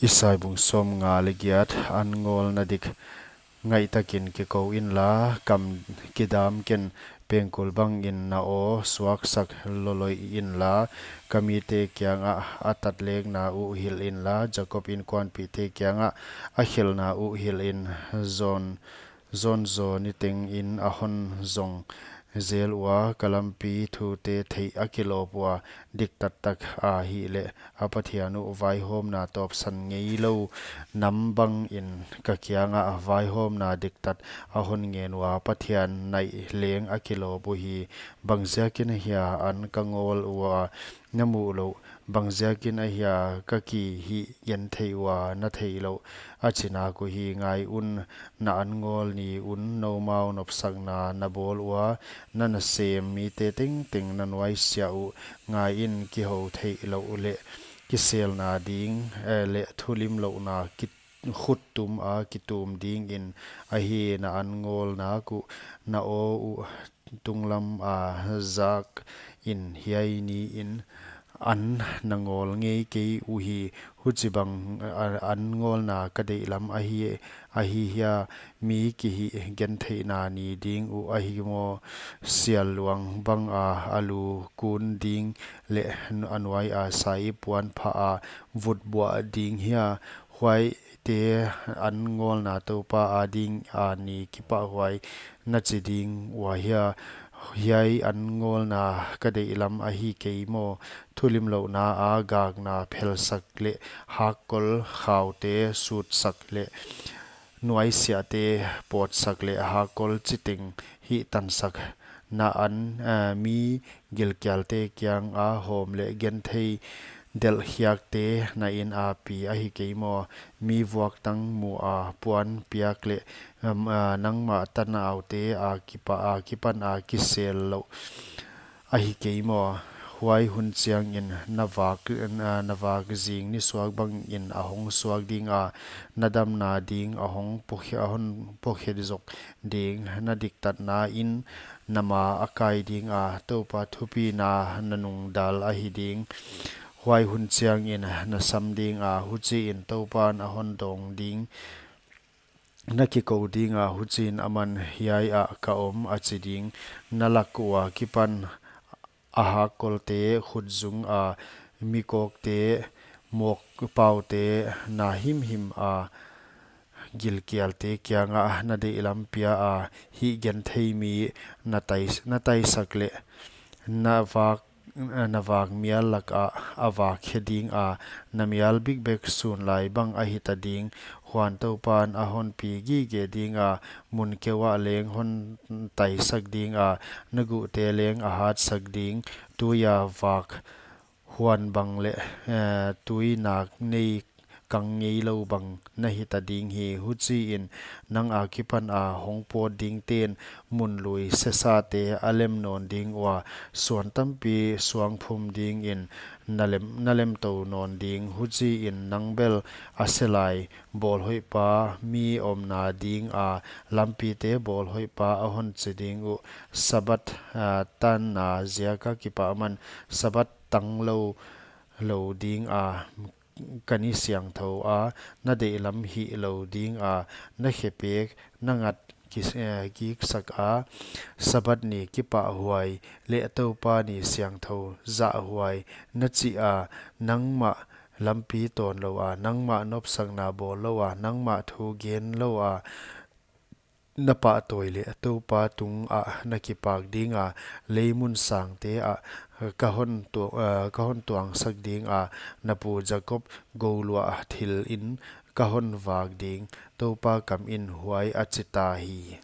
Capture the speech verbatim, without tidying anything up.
Isai bung sawmnga leh giat. An ngawlna dik ngaihtakin kikou inla, kam kidam ken. Pengkul bangin na aw suaksak loloih inla, ka mite kiangah a tatlekna uh hilh inla, Jakob inkuanpihte kiangah a khelhna uh hilh in. Zawn, zawn zaw nitengin a hon zong zel ua, ka lampi thute theih a kilawp ua, diktattak ahihleh a Pathian uh vaihawmna tawpsan ngeilou nam bangin ka kiangah vaihawmna diktat a hon ngen ua, Pathian naih leng a kilawp uhi. Bangziakin ahia an ka ngawl ua, na muh louh? Bangziakin ahia ka kihihgentheih ua, na theih louh? A chi nak uhi. Ngai un, na an ngawl ni un, noumau nopsakna na bawl ua, na nasem mite tengteng na nuaisiah uh. Ngai in, kihou theih louh leh kiselna ding, eh, leh thulimlouhna ki khuttum a kitum dingin ahi. Na an ngawl nak uh, na aw uh tunglam a zak in, hiai niin an na ngawl ngei kei uhi. Huchibang, a, an ngawlna ka deihlam ahi, ahi hia? Mi kihihgentheihna ni ding uh ahi maw? Sial luang banga a lu kun ding leh a nuaia saipuan pha a vutbuah ding hia? Huaite an ngawlna Toupa adinga ni kipahhuai na chi ding ua hia? Hiai an ngawlna ka deihlam ahi kei maw? Thulimlouhna a gakna phelsak leh hakkol khaute sutsak leh nuaisiahte pawtsak leh hakkol chiteng hihtansak. Na an, eh, mi gilkialte kianga hawm leh genthei delhkhiakte na in a pi ahi kei maw? Mi vuaktang mu a puan piak leh, em, eh, nangmah tanaute a kipa, a kipan a kisel louh ahi kei maw? Huai hun chiangin na vak, na, na vak zing nisuak bangin a hong suak dinga, na damna ding a hong pokhe-, a hon pokhe zok ding. Na diktatna in na ma a kai dinga, Toupa thupina na nungdal ahi ding. Huai hun chiangin na sam dinga, huchiin Toupan a hon dawng ding. Na kikou dinga, huchiin aman, hiai ah ka om, a chi ding. Na lak ua kipan a hakkolte khutzung a, mi kawkte, mawkpaute, na himhim a gilkialte kiangah na deihlam pia a, hihgenthei mi na tai, na taisak leh na vak, na vak mial lakah a vak khe dinga, na mial bikbek sun lai bang a hita ding. Huan Toupan a hon pi gige dinga, mun keu ah leng hon taisak dinga, na guhte leng a hatsak ding. Tuia vak huan bang leh, eh, tui nak nei kang ngeilou bang na hita ding hi. Huchiin nang a kipan a hong pawt dingten mun lui sesate a lem nawn ding ua, suan tampi suang phum dingin na lem, na lemtou nawn ding. Huchiin nang bel a selai bawlhoihpa, mi omna dinga lampite bawlhoihpa a hon chi ding uh. Sabbath, ah, tanna ziaka kipah man, Sabbath tanglou lou dinga, ka ni siangthou a, na deihlam hihlou dinga, na khepek, na ngat ki, eh, kiksak a, Sabbath ni kipahhuai leh Toupa ni siangthou zahhuai na chi a, nangmah lampi tawnlou a, nangmah nopsakna bawllou a, nangmah thu genlou a, na pahtawi leh Toupa tungah na kipak dinga, leimun sangte ah ka hon tu-, eh, ka hon tuangsak dinga, na pu Jakob gouluah thilin ka hon vak ding, Toupa kamin huai a chita hi.